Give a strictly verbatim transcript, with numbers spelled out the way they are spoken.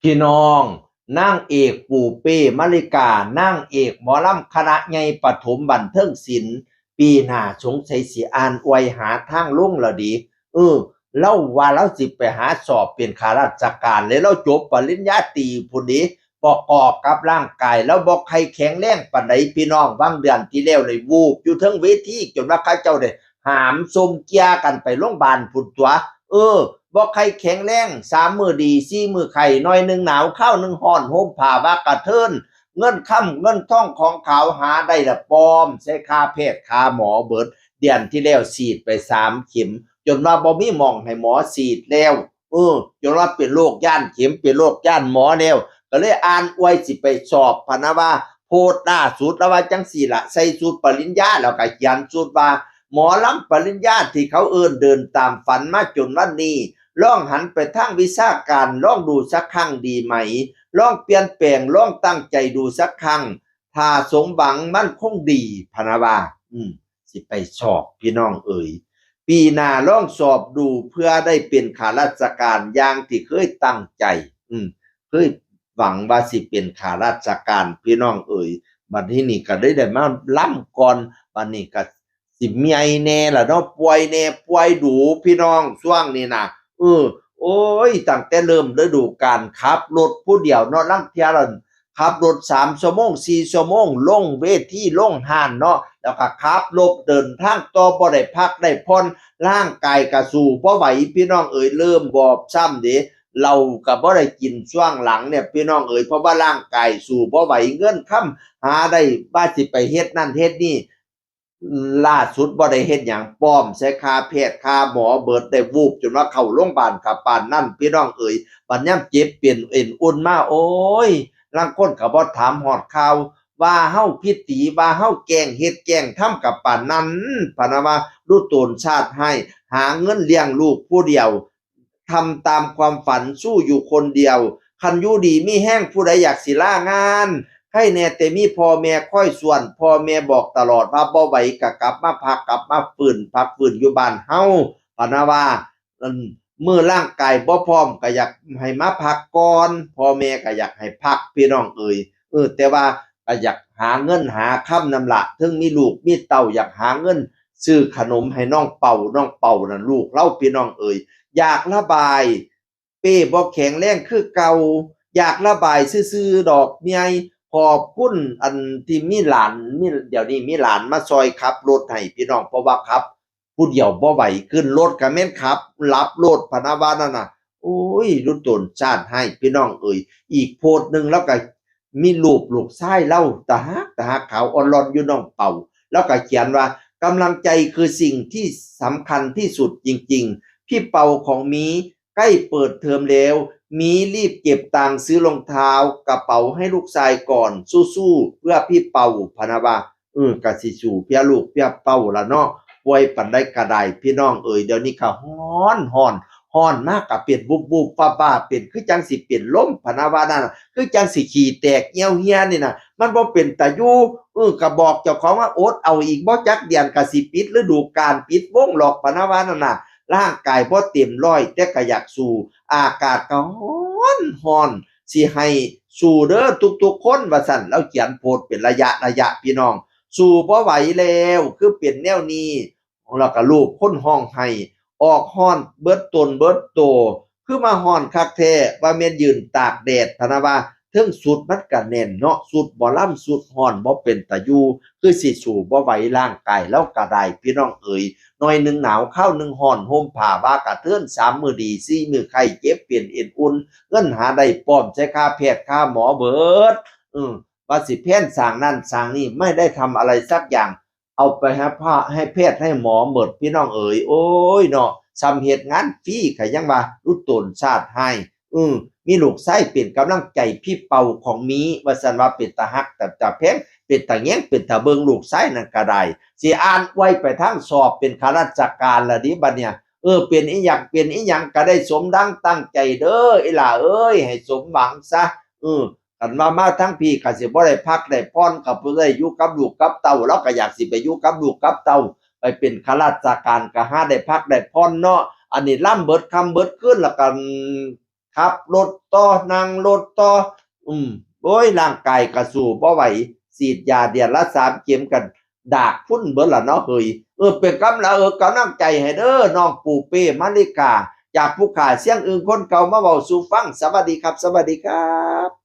พี่น้อง นางเอกปูเป้มาริกา นางเอกหมอลำคณะใหญ่ปฐมบันเทิงศิลป์ ปีหน้าสงสัยสิอ่านอวยหาทางลงแล้วเด้ เออ ลาวว่าลาวสิไปหาสอบเป็นข้าราชการเลย ลาวจบปริญญาตรีพุ้นเด้ ประกอบกับร่างกายลาวบ่ใค่แข็งแรงปานใด พี่น้อง บางเดือนที่แล้วนี่วูบอยู่เทิงเวที จนว่าเขาเจ้าได้หามส่งเกียร์กันไปโรงพยาบาลพุ้นตั๋ว เออ บ่ใค่แข็งแรง สามมื้อดี สี่มื้อไข้ หน่อยหนึ่งหนาว คราวหนึ่งร้อน ห่มผ้าว่ากระเทิน เงินคำเงินทองของขาวหาได้ละปลอม ใส่ค่าแพทย์ค่าหมอเบิด เดือนที่แล้วฉีดไปสามเข็ม จนว่าบ่มีหม่องให้หมอฉีดแล้ว เออ จนว่าเป็นโรคย้านเข็ม เป็นโรคย้านหมอแล้ว ก็เลยอ่านอวยสิไปสอบ พะนะว่า โพสต์ล่าสุดลาวว่าจั่งซี้ล่ะ ใส่ชุดปริญญา แล้วก็เขียนชุดว่า หมอลำปริญญาที่เขาเอิ้นเดินตามฝันมาจนวันนี้ ลองหันไปทางวิชาการ ลองดูสักครั้งดีไหม ลองเปลี่ยนแปลง ลองตั้งใจดูสักครั้ง ถ้าสมหวังมันคงดี พะนะว่า อืม สิไปสอบ พี่น้องเอ๋ย ปีหน้าลองสอบดูเพื่อได้เป็นข้าราชการอย่างที่เคยตั้งใจ อืม เคยหวังว่าสิเป็นข้าราชการ พี่น้องเอ๋ย บัดนี้นี่ก็ได้ ได้มาลำก่อน บัดนี้ก็สิเมื่อยแน่ล่ะเนาะ ป่วยแน่ ป่วยดู๋ พี่น้อง ช่วงนี้นะ เออ โอ้ย ตั้งแต่เริ่มฤดูกาล ขับรถผู้เดียวเนาะ ลางเทื่อละ ขับรถสามชั่วโมง สี่ชั่วโมง ลงเวที ลงฮ้านเนาะ แล้วก็ขับรถเดินทางต่อ บ่ได้พักได้ผ่อน ร่างกายก็สู้บ่ไหว พี่น้องเอ๋ย เริ่มบอบช้ำเด้ เหล้าก็บ่ได้กินช่วงหลังเนี่ย พี่น้องเอ๋ย เพราะว่าร่างกายสู้บ่ไหว เงินคำหาได้ ว่าสิไปเฮ็ดนั่นเฮ็ดนี่ ล่าสุดบ่ได้เฮ็ดหยัง ปลอมใส่ค่าแพทย์ค่าหมอเบิด ได้วูบจนว่าเข้าโรงพยาบาลก็ปานนั้น พี่น้องเอ๋ย บัดยามเจ็บเป็นเอ็นอุ่นมา โอ้ย ลางคนก็บ่ถามฮอดข่าว ว่าเฮาผิดตี ว่าเฮาแกล้งเฮ็ดแกล้งทำก็ปานนั้น พะนะว่า ดูตนชาติร้าย หาเงินเลี้ยงลูกผู้เดียว ทำตามความฝัน สู้อยู่คนเดียว คันอยู่ดีมีแฮง ผู้ใดอยากสิลางาน ใครแน่แต่มีพ่อแม่คอยส่วน พ่อแม่บอกตลอดว่าบ่ไหวก็กลับมาพัก กลับมาฟื้น พักฟื้นอยู่บ้านเฮา พะนะว่า อัน มื้อร่างกายบ่พร้อมก็อยากให้มาพักก่อน พ่อแม่ก็อยากให้พัก พี่น้องเอ๋ย เออ แต่ว่าก็อยากหาเงินหาคำนำละ เทิงมีลูกมีเต้า อยากหาเงินซื้อขนมให้น้องเป่า น้องเป่านั่นลูกลาว พี่น้องเอ๋ย อยากระบาย เป้บ่แข็งแรงคือเก่า อยากระบายซื่อๆ ดอกเมีย ขอบคุณอันที่มีหลาน มี เดี๋ยวนี้มีหลานมาซอยขับรถให้ พี่น้อง เพราะว่าขับผู้เดียวบ่ไหว ขึ้นรถก็แม่นขับหลับโลด พะนะว่านั่นน่ะ โอ้ย ดูตนชาติร้าย พี่น้องเอ๋ย อีกโพสต์หนึ่งลาวก็มีรูปลูกชายลาว ตาฮัก ตาฮัก ขาวอ่อนหล่อนอยู่ น้องเป่า ลาวก็เขียนว่า กำลังใจคือสิ่งที่สำคัญที่สุดจริงๆ พี่เป่าของมีใกล้เปิดเทอมแล้ว มีรีบเก็บตังค์ซื้อรองเท้ากระเป๋าให้ลูกชายก่อน สู้ๆ เพื่อพี่เป่า พะนะว่า เออ ก็สิสู้เพื่อลูกเพื่อเป่าล่ะเนาะ ป่วยปานใดก็ได้ พี่น้องเอ๋ย เดี๋ยวนี้ก็ฮ้อน ฮ้อน ฮ้อนมากก็เป็นวุบๆ วาบๆ เป็นคือจั่งสิเป็นลม พะนะว่านั่นน่ะ คือจั่งสิขี้แตกเหี่ยวเหี่ยนี่น่ะ มันบ่เป็นตาอยู่ เออ ก็บอกเจ้าของว่าอดเอา อีกบ่จักเดือนก็สิปิดฤดูกาล ปิดวงหรอก พะนะว่านั่นน่ะ ร่างกายบ่เต็มร้อย แต่ก็อยากสู้ อากาศก็ฮ้อน ฮ้อน สิให้สู้เด้อทุกๆ คน ว่าซั่น ลาวเขียนโพสต์เป็นระยะระยะ พี่น้อง สู้บ่ไหวแล้ว คือเป็นแนวนี้ แล้วก็ลูกคนฮ้องไห้ ออกฮ้อนเบิดตนเบิดโต คือมาฮ้อนคักแท้ ว่าแม่นยืนตากแดด พะนะว่า เทิงชุดมันก็แน่นเนาะ ชุดหมอลำ ชุดฮ้อน บ่เป็นตาอยู่ คือสิสู้บ่ไหว ร่างกายลาวก็ได้ พี่น้องเอ๋ย หน่อยหนึ่งหนาว คราวหนึ่งฮ้อน ห่มผ้าว่ากระเทิน สามมื้อดี สี่มื้อไข้ เจ็บเป็นเอ็นอุ่น เงินหาได้ปลอม ใส่ค่าแพทย์ค่าหมอเบิด เออ ว่าสิแพลนสร้างนั่นสร้างนี่ ไม่ได้ทำอะไรสักอย่าง เอาไปให้พระ ให้แพทย์ให้หมอเบิด พี่น้องเอ๋ย โอ้ยเนาะ ส่ำเฮ็ดงานฟรีก็ยังว่า ดูตนชาติร้าย อือ มีลูกชายเป็นกำลังใจพี่เป่าของมี ว่าซั่น ว่าเป็นตาฮัก เป็นตาแพง เป็นตาแยง เป็นตาเบิ่ง ลูกชายนั่นก็ได้ สิอ่านอวยไปทางสอบเป็นข้าราชการละเด้บัดเนี่ย เออ เป็นอิหยัง เป็นอิหยังก็ได้สมดังตั้งใจเด้อ อีหล่าเอ้ย ให้สมหวังซะ เออ คันว่ามาทางพี้ก็สิบ่ได้พักได้ผ่อน ก็บ่ได้อยู่กับลูกกับเต้า ลาวก็อยากสิไปอยู่กับลูกกับเต้า ไปเป็นข้าราชการก็หาได้พักได้ผ่อนเนาะ อันนี้ลำเบิดค่ำเบิดคืน แล้วก็ ขับรถต่อ นั่งรถต่อ อืม โอ้ย ร่างกายกระสู้บ่ไหว ฉีดยาเดือนละสามเข็มกัน ดากพุ้นเบิดละเนาะเฮ้ย เออ เป็นกำลัง เออ กำลังใจให้เด้อ น้องปูเป้มาริกา จากผู้ขาเสียงอึ่งคนเก่ามาเว้าสู่ฟัง สวัสดีครับ สวัสดีครับ